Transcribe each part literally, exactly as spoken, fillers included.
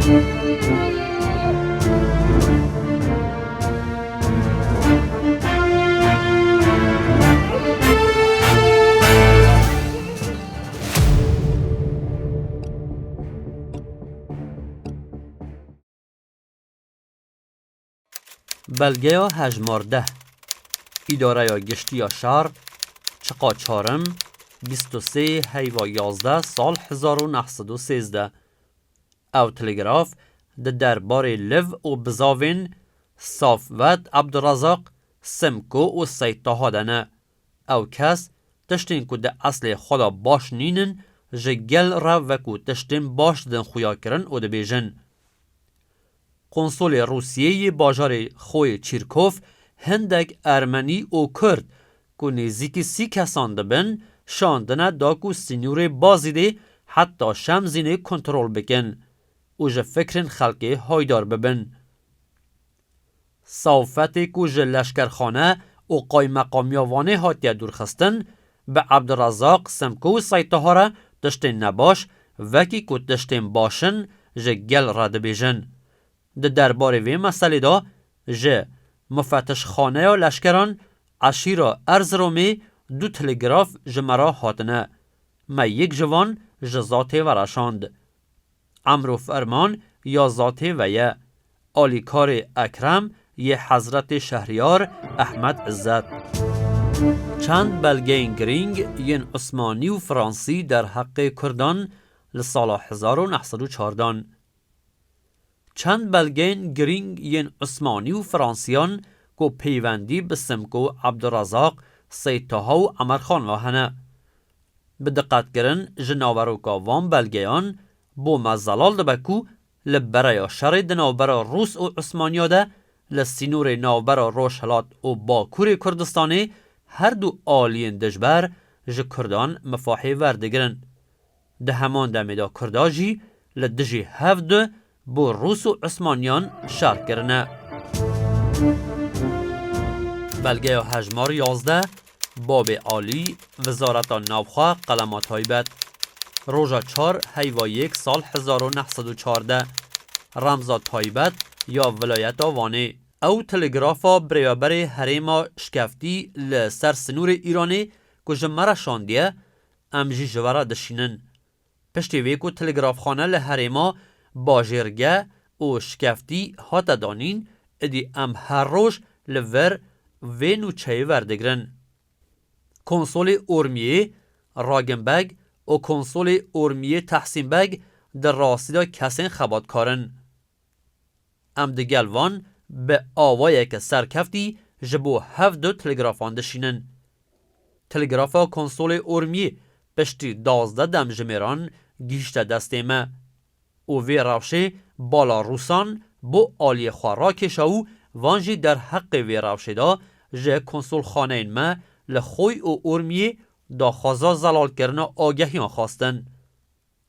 Belgeya hejmar deh. Îdareya Giştî ya Şar, çiqa çarim, bîst û sê heyva yazdeh sal hezar û neh sed û sêzdeh. Ew telegraf di derbarê liv û bizavên Safwet Ebdurezaq, Simko û Seyd Taha de ne. Ew kes tiştên ku di eslê xwe de baş nînin, ji gel re wekû tiştên baş didin xuyakirin û dibêjin. Konsolê Rûsiyê yê bajarê xwe yê Çîrkov hindek Ermenî û Kurd ku nêzîkî sî kesan dibin, şandine da ku sînorê Bazîdê heta Şemzînê kontrol bikin û ji fikrên xelkê haydar bibin. Safwetê ku ji leşkerxane û qaymeqamiya Wanê hatiye dûrxistin, bi Ebdurezaq, Simko û Seyd Taha re tiştên nebaş, wekî ku tiştên baş in, ji gel re dibêjin. Di derbarê vê meselê de ji mufetişxaneya leşkeran eşîra Erziromê du telegraf ji me re hatine. Me yek ji van ji Zatê ve re şand. Emro Ferman ya Zatê ve ye. Alîkarê Ekrem yê Hezretê Şehriyar Ehmed Izzet. Çend belgeyên girîng yên Osmanî û Fransî derheqê Kurdan li sala hezar û neh sed û çardan. Çend belgeyên girîng yên Osmanî û Fransiyan ku peywendî bi Simko, Ebdurezaq, Seyd Taha û Emerxan ve hene. Bi diqetkirin ji naveroka van belgeyan bo me zelal dibe ku li bereya şerê di navbera Rûs û Osmaniya de li sînorê navbera Rojhilat û Bakurê Kurdistanê her du aliyên dijber ji Kurdan mifahê werdigirin. Di heman demê de Kurda jî li dijî hev du bo Rûs û Osmaniyan şer kirine. Belgeya hejmar yazdeh, Babê Alî, Wezareta Navxwe, qelema taybet. Roja çar heyva yek sal hezar û neh sed û çardeh, remza taybet ya Vilayeta Wanê. Ew telegrafa birêveberê herêma Şikeftî li ser sînorê Îranê ku ji me re şandiye, em jî ji we re dişînin. Piştî vê ku telegrafxane li herêma Bajêrge û Şikeftî hate danîn, êdî em her roj li vir vê nûçeyê werdigrin. Konsolê Urmiyê Ragin Beg û konsolê Urmiyê Tehsîn Beg di rastî de kesên xebatkar in. Em digel van bi awayeke serkeftî ji bo hev du telegrafan dişînin. Telegrafa konsolê Urmiyê piştî duwazdeh demjimêran gihîşte destê me û vê rewşê bala Rûsan bo aliyê xwe rakêşa û van jî derheqê vê rewşê de ji konsolxaneyên me li Xoy û Urmiyê daxwaza zelalkirina agehiyan xwestin.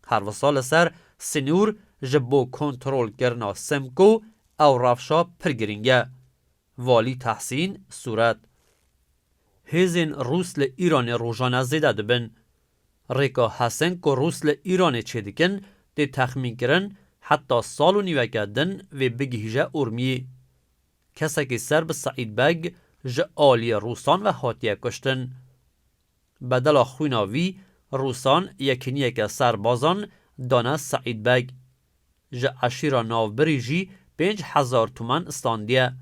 Her wisa li ser sînor ji bo kontrolkirina Simko ew rewşa pir girîng e. Valî Tehsîn, sûret. Hêzên Rûs li Îranê rojane zêde dibin. Rêka Hesen ku Rûs li Îranê çêdikin tê texmînkirin heta sal û nîveke din vê bigihîje Urmiyê. Kesekî ser bi Seîd Beg ji aliyê Rûsan ve hatiye kuştin. Bedela xwîna vî, Rûsan yekîniyeke serbazan dane Seîd Beg. Ji eşîra navbirî jî pênc hezar tumen standiye.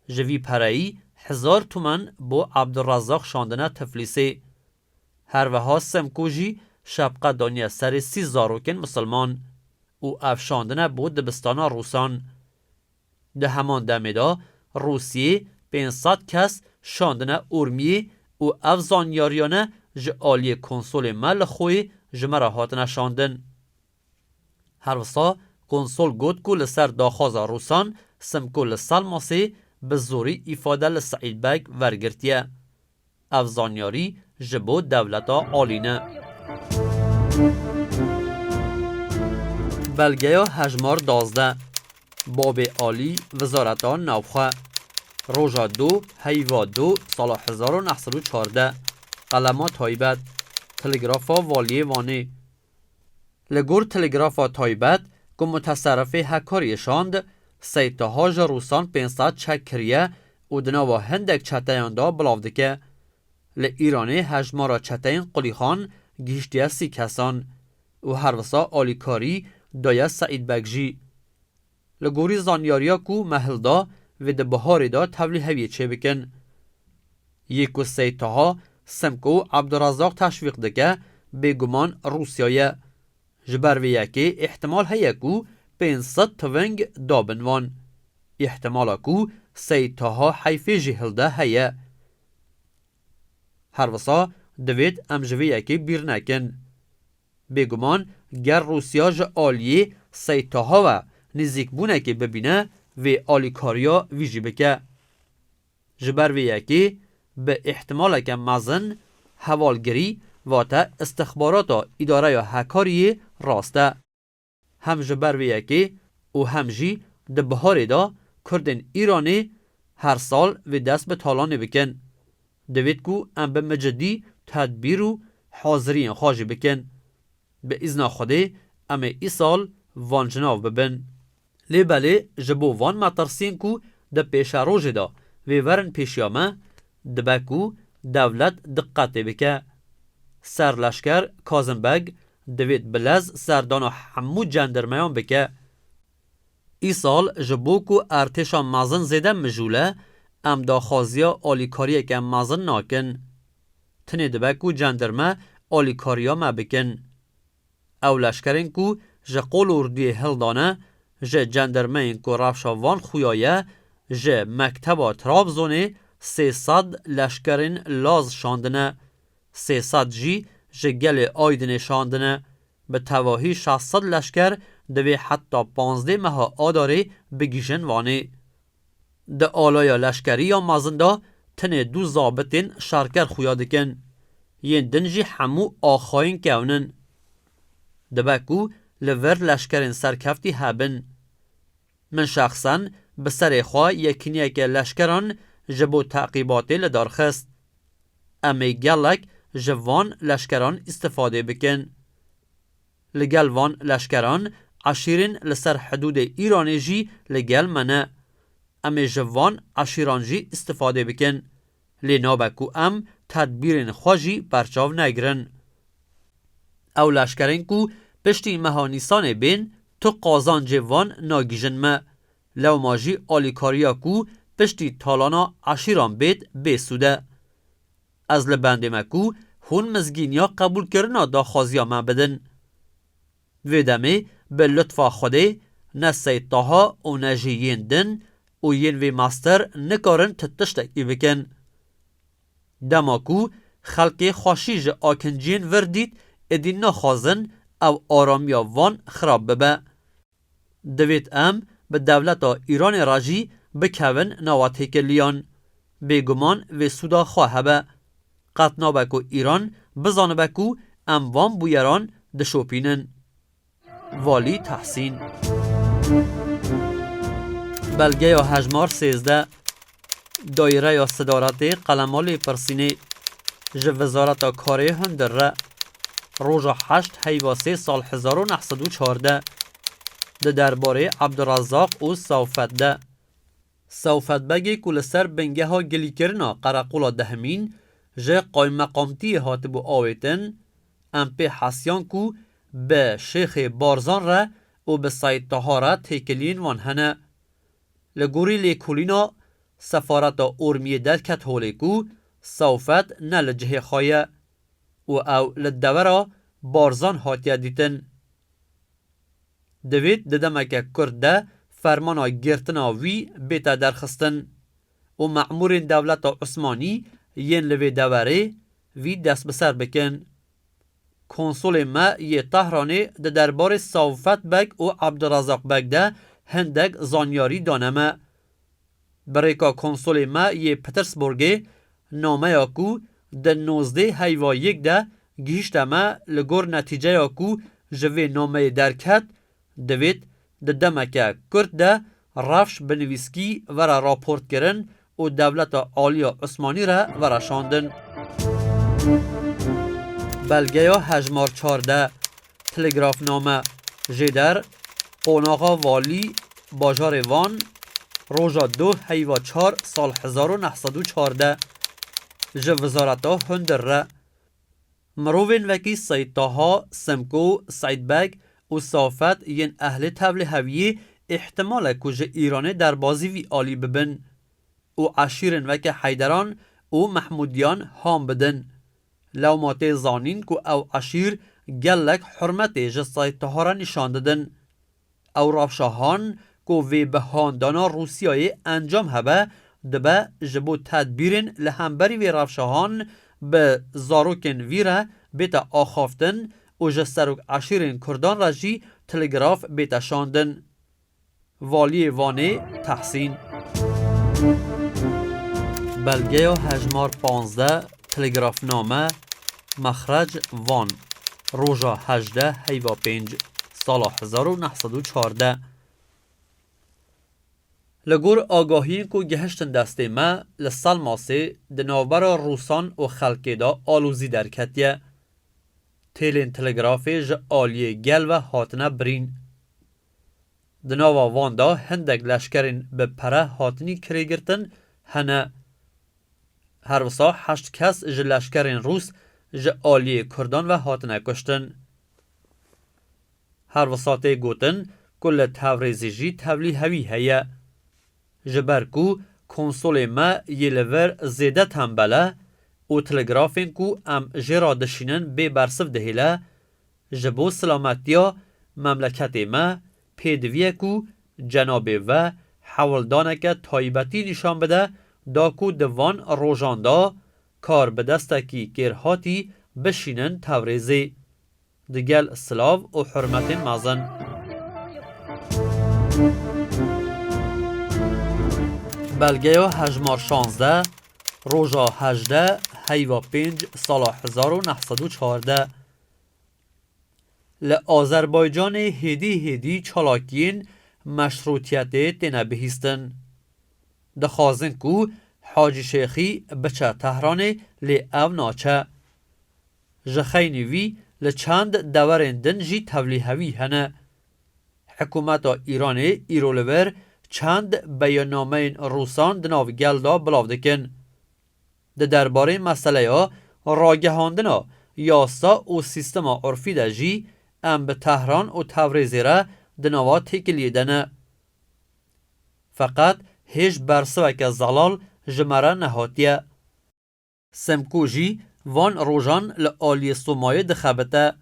Ji vî pereyî hezar tumen bo Ebdulrezzaq şandine Tiflîsê. Her wiha Semko jî şepqe daniye serê sî zarokên misilman û ev şandine bo dibistana Rûsan. Di heman demê de Rûsiyê pênc sed kes şandine Urmiyê û ev zanyariyane ji aliyê konsolê me li Xoyê ji me re hatine şandin. Her wisa konsol got ku li ser daxwaza Rûsan Simko li Selmasê bi zorî îfade li Seîd Beg wergirtiye. Ev zanyarî ji bo dewleta alî ne. Belgeya hejmar duwazdeh. Babê Alî, Wezareta Navxwe. Roja du, heyva du, sala hezar û neh sed û çardeh. Qelema taybet. Telegrafa Valiyê Wanê. Li gor telegrafa taybet, ku muteserifê Hekariyê şand, Seyid Taha ji Rûsan pênc sed çek kiriye û di nava hindek çeteyan de bilav dike. Li Îranê hejmara çeteyên Qulîxan gihiştiye sî kesan û her wisa alîkarî daye Seîd Beg jî. Li gorî zanyariya ku me hilda, vê di biharê de tevlî heviyê çêbikin. Yê ku Seyid Taha Simko û Ebdurezaq teşwîq dike, bêguman Rûsya ye. Ji ber vê yekê îhtimal heye ku pênc sed tiving dabin wan. Îhtimala ku Seyid Taha heyfê jî hilde heye. Her wisa divêt em ji vê yekê bîr nekin. Bêguman ger Rûsya ji aliyê Seyid Taha ve nêzîkbûnekê bibîne, vê alîkariya vî jî bike. Ji ber vê yekê bi îhtimaleke mezin hevalgirî, vate istixbarata Îdareya Hekariyê rast e. Hem ji ber vê yekê û hem jî di biharê de Kurdên Îranê her sal vê dest bi talanê bikin. Divêt ku em bi micidî tedbîr û haziriyên xwe jî bikin. Bi îzna Xwedê em ê îsal van ji nav bibin. Lê belê ji bo van metirsiyên ku di pêşerojê de vê werin pêşiya me, dibe ku dewlet diqetê bike. Serleşker Kazim Beg divêt bi lez serdana hemû cendirmeyan bike. Îsal ji bo ku artêşa mezin zêde mijûl e, em daxwaziya alîkariyeke mezin nakin. Tenê dibe ku cendirme alîkariya me bikin. Ew leşkerên ku ji Qol Orduyê hildane, ji cendirmeyên ku rewşa van xuya ye, ji mekteba Trabzonê sê sed leşkerên Laz şandine. Sê sed jî ji gelê Aydinê şandine. Bi tevahî şeş sed leşker divê heta panzdeh meha Adarê bigihîjin Wanê. Di alaya leşkerî ya mezin de tenê du zabitên şerker xuya dikin. Yên din jî hemû axayên kewnin. Dibe ku li vir leşkerên serkeftî hebin. Min şexsen bi serê xwe yekîniyeke leşkeran ji bo teqîbatê li dar xist. Em ê gelek ji van leşkeran îstifadê bikin. Li gel van leşkeran eşîrên li ser hidûdê Îranê jî li gel me ne. Em ê ji van eşîran jî îstifadê bikin. Lê nabe ku em tedbîrên xwe jî berçav negirin. Ew leşkerên ku piştî meha Nîsanê bên, tu qazancê van nagihîjin me. Lewma jî alîkariya ku piştî talana eşîran bêt, bêsûd e. Ez li bendê me ku hûn mizgîniya qebûlkirina daxwaziya me bidin. Vê demê bi lutfa Xwedê ne Seyid Taha û ne jî yên din û yên vê master nikarin ti tiştekî bikin. Dema ku xelkê xweşî ji akinciyên vir dît, êdî naxwazin ew aramiya van xirab bibe. Divêt em bi dewleta Îranê re jî bikevin nava têkiliyan. Bêguman vê sûda xwe hebe. Qet nabe ku Îran bizanibe ku em van bûyeran dişopînin. Valî Tehsîn. Belgeya hejmar sêzdeh. Daîreya Sidaretê qelema lêpirsînê ji Wezareta Karê Hundir re. Roja heşt heyva sê sal hezar û neh sed û çardeh. Di derbarê Ebdurezaq û Sewfet de. Sewfet Begê ku li ser bingeha gilîkirina Qereqola Dehemîn ji qaymeqamtiyê hatibû awêtin, em pê hesiyan ku bi Şêxê Barzan re û bi Seyid Taha re têkiliyên wan hene. Li gorî lêkolîna Sefareta Ormiyê derket holê ku Sewfet ne li cihê xwe ye û ew li devera Barzan hatiye dîtin. Divêt di demeke kurt de fermana girtina wî bête derxistin û memûrên dewleta Osmanî yên li vê deverê vî dest bi ser bikin. Konsulê me yê Tehranê di derbarê Sewfet Beg û Ebdurezaq Beg de hindek zanyarî dane me. Bi rêka konsulê me yê Petersburgê nameya ku di nozdeh heyva yek de gihîşte me, li gor netîceya ku ji vê nameyê derket, divêt di demeke kurt de rewş bi nivîskî were raportkirin û dewleta Alî ya Osmanî re were şandin. Belgeya hejmar çardeh, Telegrafname, jêder Qonaxa valî bajarê Van, roja du heyva çar sal hezar û neh sed û çardeh, ji Wezareta Hundir re. Mirovên wekî Seyîd Taha, Simko, Seîd Beg û Safet yên ehlê tevliheviyê îhtimal e ku ji Îranê derbazî vî alî bibin û eşîrên weke Heyderan û Mehmûdiyan han bidin. Lewma tê zanîn ku ew eşîr gelek hurmetê ji Seyîd Taha re nîşan didin. Ew rewşa han ku vê bi handana Rûsyayê encam hebe, dibe ji bo tedbîrên li hemberî vê rewşa han bi zarokên vî re bête axaftin û ji serok eşîrên Kurdan re jî telegraf bête şandin. Valiyê Vanê Tehsîn. Belgeya hejmar panzdeh, telegrafname, mexrec Van, roja hejdeh heyva pênc, sala hezar û neh sed û çardeh. Li gor agahiyên ku gihiştin destê me, li Selmasê di navbera Rûsan û xelkê de alozî derketiye. Têlên telegrafê ji aliyê gel ve hatine birîn. Di nava van de hindek leşkerên bi pere hatinî kirêgirtin hene. Her wisa heşt kes ji leşkerên Rûs ji aliyê Kurdan ve hatine kuştin. Her wisa tê gotin ku li Tewrêzê jî tevlîhevî heye. Ji ber ku konsolê me yê li vir zêde tembel e û telegrafên ku em jê re dişînin bê bersiv dihêle, ji bo silametiya memleketê me pêdivî ye ku cenabê ve hewldaneke taybetî nîşan bide, da ku di van rojan de kar bi destekî kêrhatî bişînin Tewrêzê. Digel silav û hurmetên mezin. Belgeya hejmar şazdeh, roja hejdeh heyva pênc sala hezar û neh sed û çardeh. Li Azerbaycanê hêdî hêdî çalakiyên meşrûtiyetê têne bihîstin. Dixwazin ku Hacî Şêxî biçe Tehranê, lê ev naçe. Ji xeynî vî li çend deverên din jî tevlîhevî hene. Hikûmeta Îranê îro li vir çend beyannameyên Rûsan di nav gel de bilav dikin. Di derbarê meseleya ragihandina yasa û sîstema urfî de jî em bi Tehran û Tewrêzê re di nava têkiliyê de ne. Feqet hêj bersiveke zelal ji me re nehatiye. Semko jî van rojan li aliyê Somayê dixebite.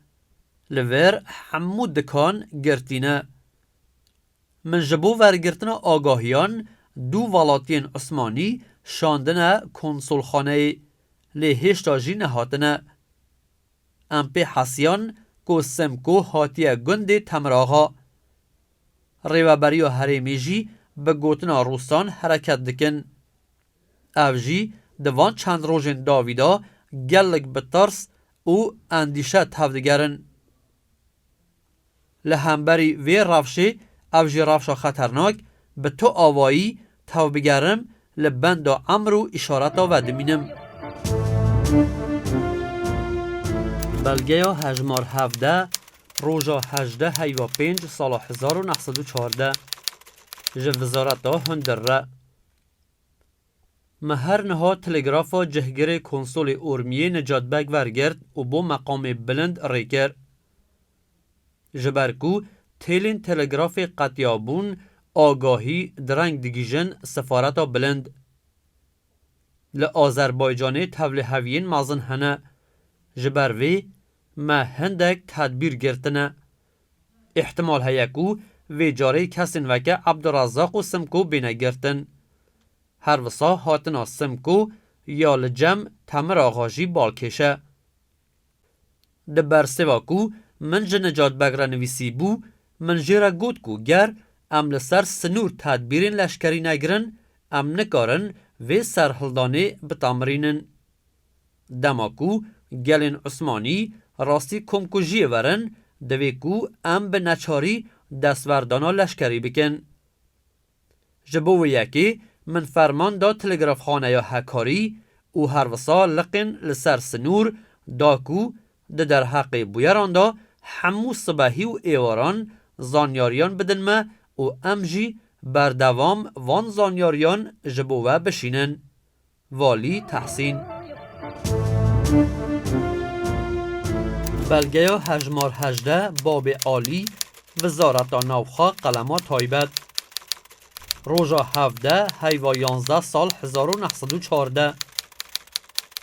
Li vir hemû dikan girtî ne. Min ji bo wergirtina agahiyan du welatiyên Osmanî şandine konsolxaneyê, lê hêşta jî nehatine. Em pê hesiyan ku Semko hatiye gundê Temiraxa. Rêveberiya herêmê jî bi gotina Rûsan hereket dikin. Ev jî di van çend rojên dawî de gelek bi tirs û endîşe tevdigerin. Li hemberî vê rewşê, ev jî rewşa xeternak, bi tu awayî tevbigerim, li benda emr û îşareta ve dimînim. Belgeya hejmar hevdeh, roja hejdeh heyva pênc sala hezar û neh sed û çardeh, ji Wezareta Hundir re. Me her niha telegrafa cihgirê konsolê Urmiyê Necat Beg wergirt û bo meqamê bilind rê kir. Ji ber ku têlên telegrafê qetiyabûn, agahî direng digihîjin sefareta bilind. Li Azerbaycanê tevliheviyên mezin hene. Ji ber vê me hindek tedbîr girtine. Îhtimal heye ku vê carê kesên weke Abdurrezzaq û Simko bêne girtin. Her wisa hatina Simko ya li cem Temir Axa jî balkêş e. Di bersêva ku min ji Necat Beg re nivîsîbû, min jê re got ku ger em li ser sinûr tedbîrên leşkerî negirin, em nikarin vê serhildanê bitemirînin. Dema ku gelên Osmanî rastî komkujiyê werin, divê ku em bi neçarî destwerdana leşkerî bikin. Ji bo wê yekê min ferman da Telegrafxaneya Hekarî û her wisa liqên li ser sinûr da ku di derheqê bûyeran de hemû sibehî û êvaran Zanyariyan bidin me û em jî berdewam van zanyariyan ji bo we bişînin. Valî Tehsîn. Belgeya hejmar hejdeh, babê alî, Wezareta Navxwe, qelema taybet. Roja hevdeh heyva yanzdeh sal hezar û neh sed û çardeh.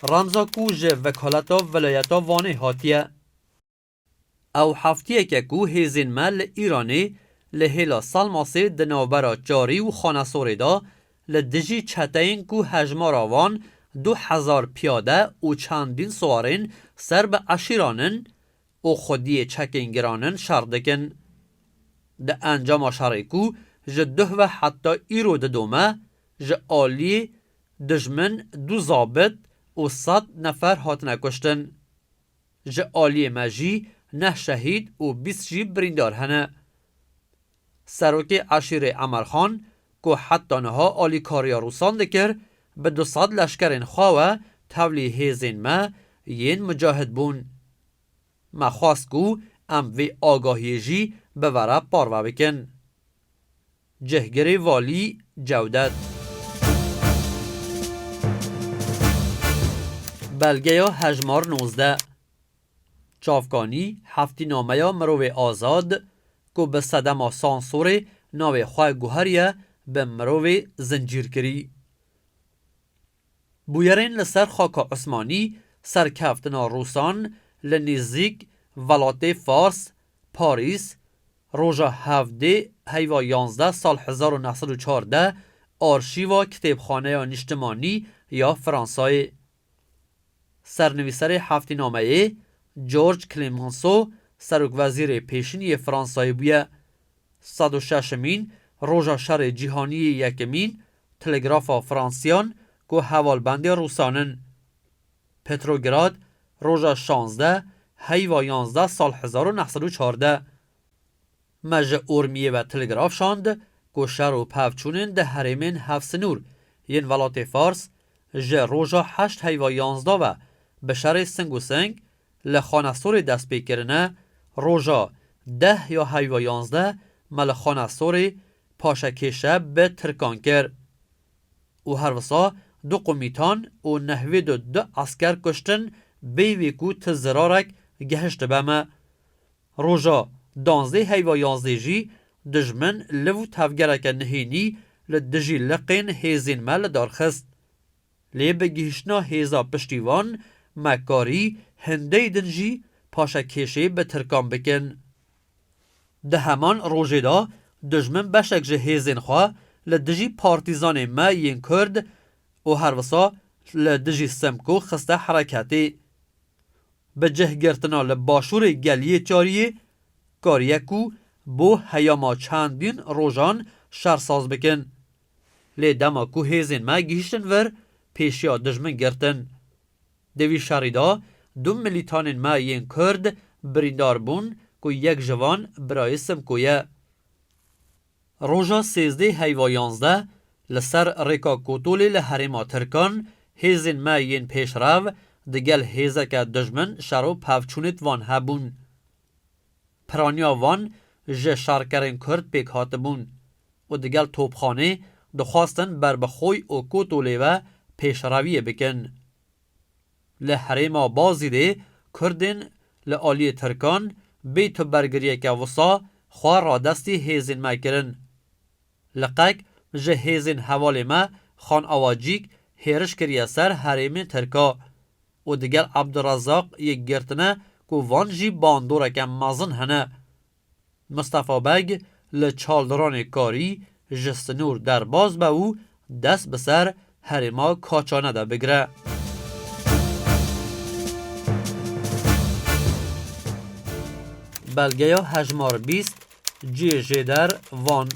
Remza ku ji Wekaleta Vilayeta Wanê hatiye. Ew heftiyeke ku hêzên me li Îranê li hêla Selmasê di navbera Çarî û Xanesorê de li dijî çeteyên ku hejmara wan du hezar piyade û çendîn siwarên ser bi eşîran in û xwediyê çekên giran in şer dikin. Di encama şerê ku ji duh ve heta îro didome, ji aliyê dijmin du zabit û sed nefer hatine kuştin. Ji aliyê me jî neh şehîd û bîst jî birîndar hene. Serokê eşîrê Emerxan, ku heta niha alîkariya Rûsan dikir, bi du sed leşkerên xwe we tevlî hêzên me yên mucahid bûn. Me xwest ku em vê agahiyê jî bi we re parve bikin. Cihgirê Valî Cewdet. Belgeya hejmar nozdeh. Çavkanî, heftînameya mirovê azad, ku bi sedema sansorê navê xwe guheriye, bi mirovê zincîrkirî. Bûyerên li ser xaka Osmanî, serkeftina Rûsan li nêzîk welatê Fars, Parîs, roja hevdê heyva yanzdeh sal hezar û neh sed û çardeh, arşîva kitêbxaneya nîştimanî ya Fransayê. Sernivîserê heftînameyê George Clemenceau serokwezîrê pêşîn yê Fransayê bûye. Sed û şeşemîn roja şerê cîhanî yê yekemîn, telegrafa Fransiyan ku hevalbendê Rûsan in. Petrograd, roja şazdeh heyva yanzdeh sal hezar û neh sed û çardeh. Me ji Urmiyê ve telegraf şand ku şer û pevçûnên di herêmên hevsinûr yên welatê Fars ji roja heşt heyva yanzdeh ve bi şerê sing û sing li Xanesorê dest pê kirine, roja deh ya heyva yanzdeh me li Xanesorê paşekêşe bi Tirkan kir. Û her wisa du komîtan û nehwêd û du esker kuştin, bêyî ku ti zirarek gehiştibe me. Roja danzdê heyva yanzdê jî dijmin liv û tevgereke nihênî li dijî liqên hêzên me li dar xist. Lê bi gihiştina hêza piştîvan me karî hindey din jî paşekêşê bi Tirkan bikin. Di heman rojê de dijmin beşek ji hêzên xwe li dijî partîzanên me yên Kurd û her wisa li dijî Simko xiste hereketê. Bi cih girtina li başûrê Geliyê Çariyê kariye ku bo heyama çendîn rojan şer saz bikin. Lê dema ku hêzên me gihiştin vir, pêşiya dijmin girtin. Di vî şerî de du milîtanên me yên Kurd birîndar bûn ku yek ji van birayê Simko ye. Roja sêzdeh heyva yanzdeh li ser rêka Kotolê li herêma Tirkan hêzên me yên pêşrev digel hêzeke dijmin şer û pevçûnêt van hebûn. Piraniya van ji şerkerên Kurd pêk hatibûn û digel topxanê dixwastin ber bi Xoy û Kotolê ve pêşreviyê bikin. Li herêma Bazîdê Kurdên li aliyê Tirkan bê tu bergiriyeke wisa xwe radestî hêzên me kirin. Liqek ji hêzên hevalê me Xan Awacîk hêriş kiriye ser herêmên Tirka û digel Ebdurezaq yê girtine ku van jî bandoreke mezin hene. Mistefa Beg li çaldiranê karî ji sinûr derbas be û dest bi ser herêma Kaçane de bigire. Belgeya hejmar bîst, cihê jêder, Van,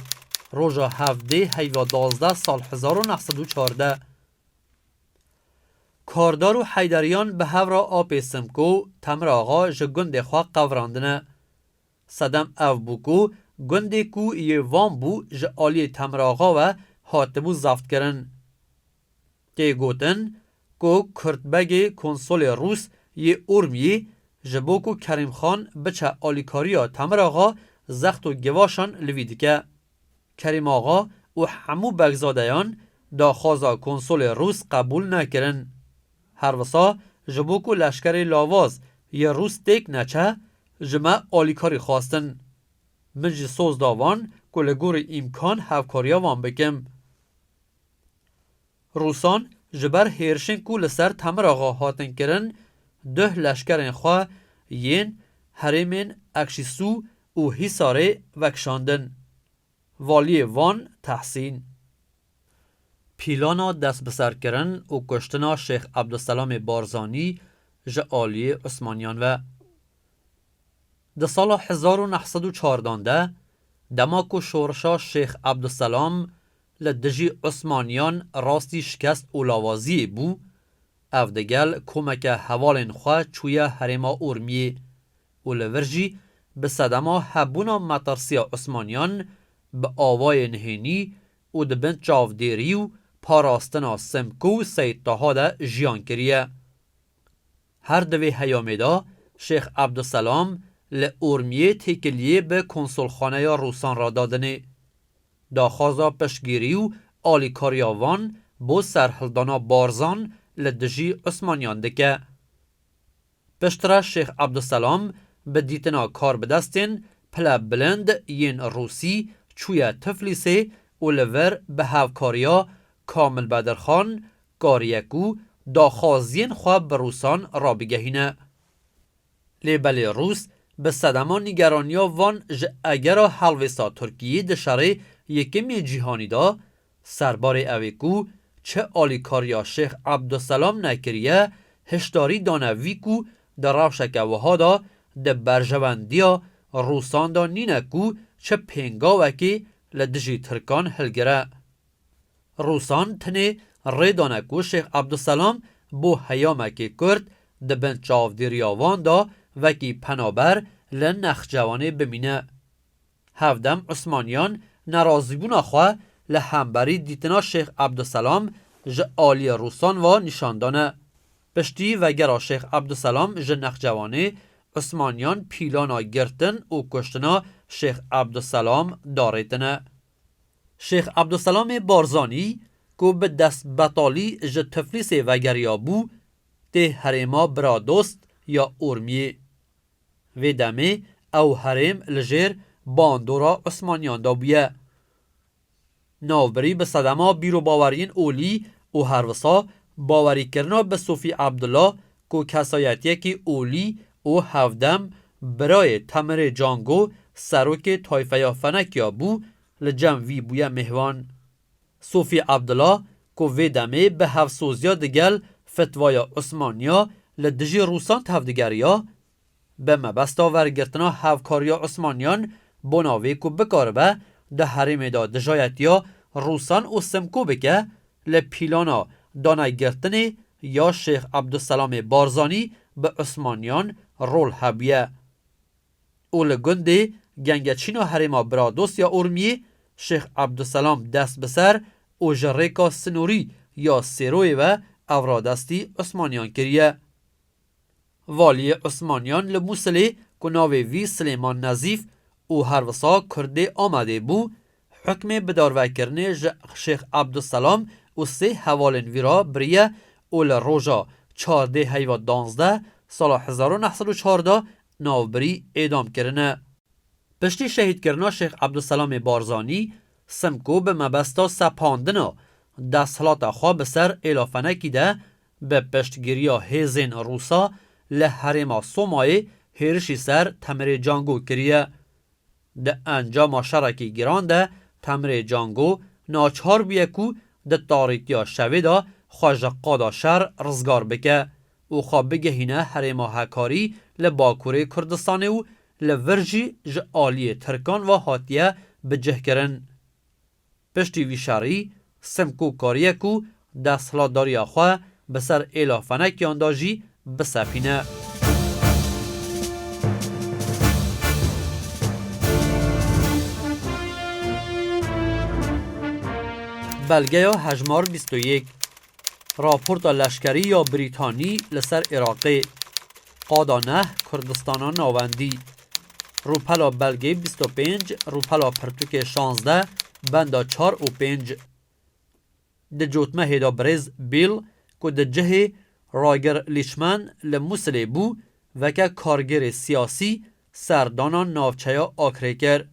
roja hevdê heyva duwazdeh sal hezar û neh sed û çardeh. Kardar û Heyderiyan bi hev re apê Simko, Temir Axa, ji gundê xwe qevrandine. Sedem ev bû ku gundê ku yê Van bû ji aliyê Temir Axa ve hatibû zeftkirin. Tê gotin ku Kurtbegê konsolê Rûs yê Urmiyê ji bo ku Kerîmxan biçe alîkariya Temir Axa zext û givaşan li vî dike. Kerîm Axa û hemû begzadeyan daxwaza konsolê Rûs qebûl nekirin. Herwisa ji bo ku leşkerê lawaz yê Rûs têk neçe, ji me alîkarî xwestin. Min jî soz da van ku li gorî îmkan hevkariya wan bikim. Rûsan ji ber hêrişên ku li ser Temir Axa hatin kirin, duh leşkerên xwe yên herêmên Ekşîsû û Hîsarê vekişandin. Valiyê Van Tehsîn. Pîlana destbiserkirin û kuştina Şêx Ebdulselamê Barzanî ji aliyê Osmaniyan ve. Di sala hezar û neh sed û çardan de, dema ku şorişa Şêx Ebdulselam li dijî Osmaniyan rastî şikest û lawaziyê bû, ev digel komeke hevalên xwe çûye herêma Urmiyê û li vir jî bi sedema hebûna metirsiya Osmaniyan bi awayên hênî û di bin çavdêrî û parastina Simko û Seyid Taha de jiyan kiriye. Her di vê heyamê de Şêx Ebdulselam li Urmiyê têkiliyê bi konsolxaneya Rûsan re dadinê. Daxwaza piştgirî û alîkariya van bo serhildana Barzan li dijî Osmaniyan dike. Piştre Şêx Ebdulselam bi dîtina karbidestên pilebilind yên Rûsî çûye Tiflîsê û li vir bi hevkariya Kamil Bedirxan kariye ku daxwaziyên xwe bi Rûsan rabigehîne. Lê belê Rûs bi sedema nîgeraniya van ji egera helwêsta Tirkiyê di şerê yekemê cîhanî de, serbarê ew ê ku çi alîkariya Şêx Ebdulselam nekiriye, hişdarî dane vî ku di rewşeke wiha de di berjewendiya Rûsan de nîne ku çi pêngawekê li dijî Tirkan hilgire. Rûsan tenê rê dane ku Şêx Ebdulselam bo heyamekê kurt di bin çavdêriya wan de wekî penaber li Nexcewanê bimîne. Hevdem Osmaniyan nerazîbûna xwe li hemberî dîtina Şêx Ebdulselam ji aliyê Rûsan ve nîşan dane. Piştî vegera Şêx Ebdulselam ji Nexcewanê, Osmaniyan pîlana girtin û kuştina Şêx Ebdulselam darêtine. Şêx Ebdulselamê Barzanî ku bi destbetalî ji Tiflîsê vegeriya bû, tê herêma Biradost ya Urmiyê. Vê demê ew herêm li jêr bandora Osmaniyan de bûye. Navbirî bi sedema bîrobaweriyên olî û herwisa bawerîkirina bi Sofî Ebdullah ku kesayetiyekî olî û hevdem birayê Temirê Cango serokê tayfeya Fenekiya bû, li cem vî bûye mêhvan. Sofî Ebdullah ku vê demê bi hevsoziya digel fetvaya Osmaniya li dijî Rûsan tevdigeriya, bi mebesta wergirtina hevkariya Osmaniyan bona vê ku bikaribe di herêmê de dijayetiya Rûsan û Simko bike, li pîlana danegirtinê ya Şêx Ebdulselamê Barzanî bi Osmaniyan rol hebûye. Û li gundê Gengeçîna Herêma Biradost ya Urmiyê Şêx Ebdulselam dest bi ser û ji rêka sinorî ya Sêroyê ve ev radestî Osmaniyan kiriye. Valiyê Osmaniyan li Mûsilê ku navê vî Silêman Nezîf û herwisa Kurdê Amedê bû, hukmê bidarvekirinê ji Şêx Ebdulselam û sê hevalên vî re biriye û li roja çardê heyva danzdeh sala hezar û neh sed û çardeh navbirî êdam kirine. Piştî şehîdkirina Şêx Ebdulselamê Barzanî, Simko bi mebesta sepandina desthilata xwe bi ser êla Fenekî de bi piştgiriya hêzên Rûsa li herêma Somayê hêrişî ser Temirê Cango kiriye. Di encama şerekî giran de Temirê Cango naçar bûye ku di tarîtiya şevê de xwe ji qada şer rizgar bike û xwe bigihîne herêma Hekarî li bakurê Kurdistanê û li vir jî ji aliyê Tirkan ve hatiye bicihkirin. Piştî vî şerî, Simko kariye ku desthilatdariya xwe bi ser êla Fenekiyan de jî bisepîne. Belgeya hejmar bîst û yek. Raporta leşkerî ya Brîtanî li ser Iraqê. Qada neh Kurdistana Navendî. Rûpela belgê bîst û pênc, rûpela pirtûkê şazdeh, benda çar û pênc. Di cotmehê de birêz Bill ku di cihê Rager Lichman li Mûsilê bû, weke kargêrê siyasî serdana navçeya Akrê kir.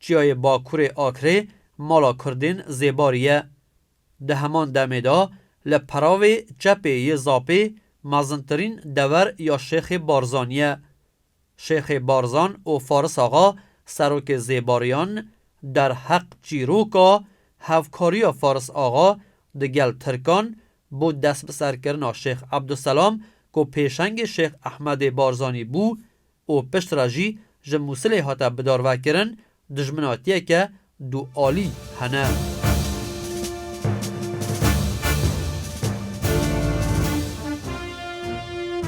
Çiyayê Bakurê Akrê mala Kurdên Zêbarî ye. Di heman demê de li peravê çepê yê Zapê mezintirîn dewer ya Şêxê Barzanî ye. Şêxê Barzan û Faris Axa serokê Zêbariyan derheq çîroka hevkariya Faris Axa digel Tirkan bo destbiserkirina Şêx Ebduselam ku pêşengê Şêx Ehmedê Barzanî bû û piştre jî ji Mûsilê hate bidarvekirin, dijminatiyeke dualî hene.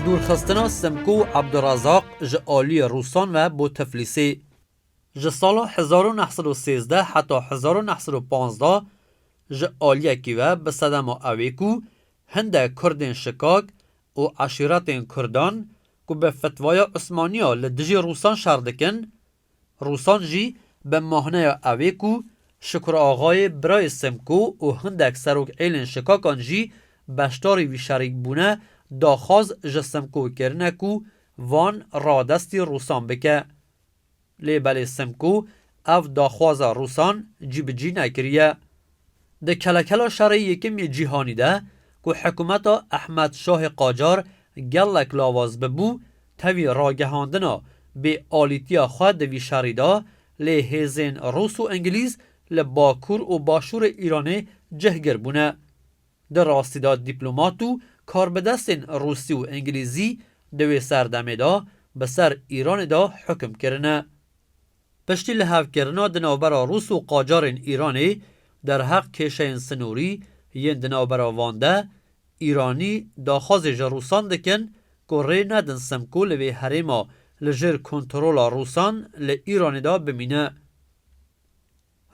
Dûrxistina Simko û Ebdurezaq ji aliyê Rûsan ve bo Tiflîsê. Ji sala hezar û neh sed û sêzdeh heta hezar û neh sed û panzdeh ji aliyekî ve bi sedema ew ê ku hindek Kurdên şikak û eşîretên Kurdan ku bi fetvaya Usmaniya li dijî Rûsan şer dikin, Rûsan jî bi mahneya ew ê ku Şukur Axayê birayê Simko û hindek serok êlên şikakan jî beşdarî vî şerî bûne, daxwaz ji Simko kirine ku van radestî Rûsan bike. Lê belê Simko ev daxwaza Rûsan cîbicî nekiriye. Di kelekela Şerê Yekem yê Cîhanî de ku hikûmeta Ehmed Şahê Qacar gelek lawaz bibû, tevî ragihandina bêalîtiya xwe di vî şerî de lê hêzên Rûs û Îngilîz li Bakur û Başûrê Îranê cihgir bûne. Di rastî de dîplomat û karbidestên Rûsî û Îngilîzî di wê serdemê de bi ser Îranê de hukim kirine. Piştî lihevkirina di navbera Rûs û Qacarên Îranê derheq kêşeyên sinorî yên di navbera van de, Îranî daxwazê ji Rûsan dikin ku rê nedin Simko li vê herêma li jêr kontrola Rûsan li Îranê de bimîne.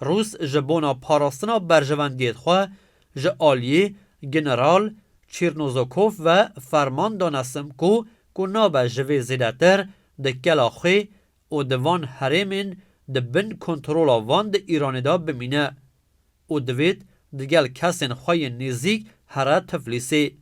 Rûs ji bona parastina berjewendiyê xwe ji aliyê General Çîrnozokov ve ferman dane Simko ku nabe ji vê zêdetir di kela xwe û di van herêmên di bin kontrola van di Îranê de bimîne û divêt digel kesên xwe yên nêzîk here Tiflîsê.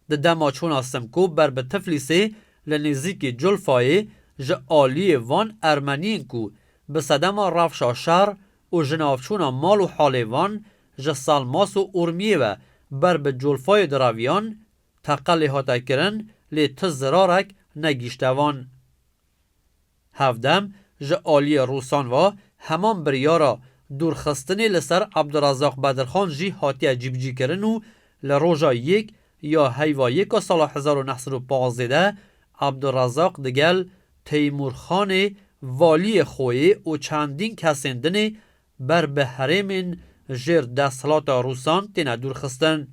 Di dema çûna Simko ber bi Tiflîsê li nêzîkî Culfayê ji aliyê van Ermeniyên ku bi sedema rewşa şer û jinavçûna mal û halê van ji Salmas û Urmiyê ve ber bi Culfayê direviyan, teqelê hate kirin, lê ti zirarek negihîşte van. Hevdem, ji aliyê Rûsan ve heman biryara dûrxistinê li ser Abdurezaq Bedirxan jî hatiye cîbicîkirin û li roja yek ya heyva yeka sala hezar û neh sed û pazdeh de Abdurezaq digel Teymûrxanê valiyê xweyê û çendîn kesên dinê ber bi herêmên jêr desthilata Rûsan têne dûrxistin.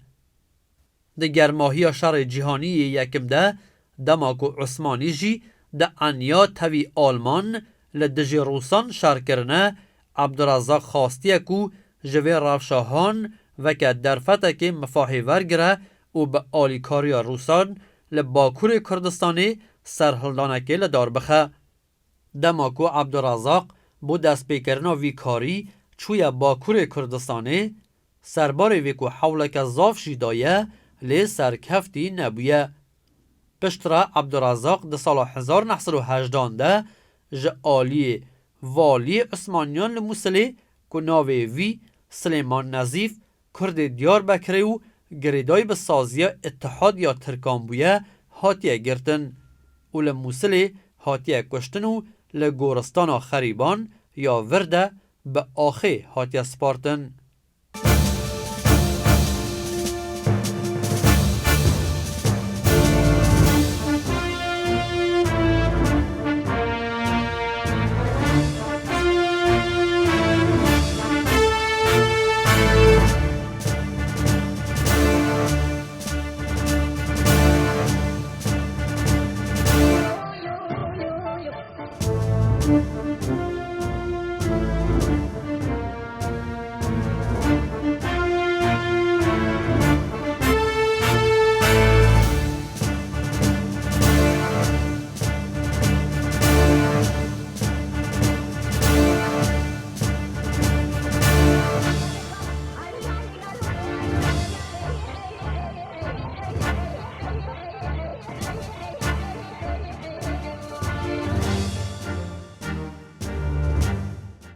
Di germahiya Şerê Cîhanî yê Yekim de, dema ku Usmanî jî di eniya tevî Alman li dijî Rûsan şer kirine, Abdurezaq xwastiye ku ji vê rewşa han weke derfetekê mifahê wergire û bi alîkariya Rûsan li Bakurê Kurdistanê serhildanekê li dar bixe. Dema ku Abdurezaq bo destpêkirina vî karî çûye Bakurê Kurdistanê, serbarê vê ku hewleke zaf jî daye, lê serkeftî nebûye. Piştre Abdurezaq di sala hezar neh sed û hejdan de ji aliyê valiyê Usmaniyan li Mûsilê ku navê vî Silêman Nezîf, Kurdê Diyarbekirê û girêdayî bi saziya Îtihadiya Tirkan bûye, hatiye girtin û li Mûsilê hatiye kuştin û li goristana xerîban ya vir de bi axê hatiye spartin.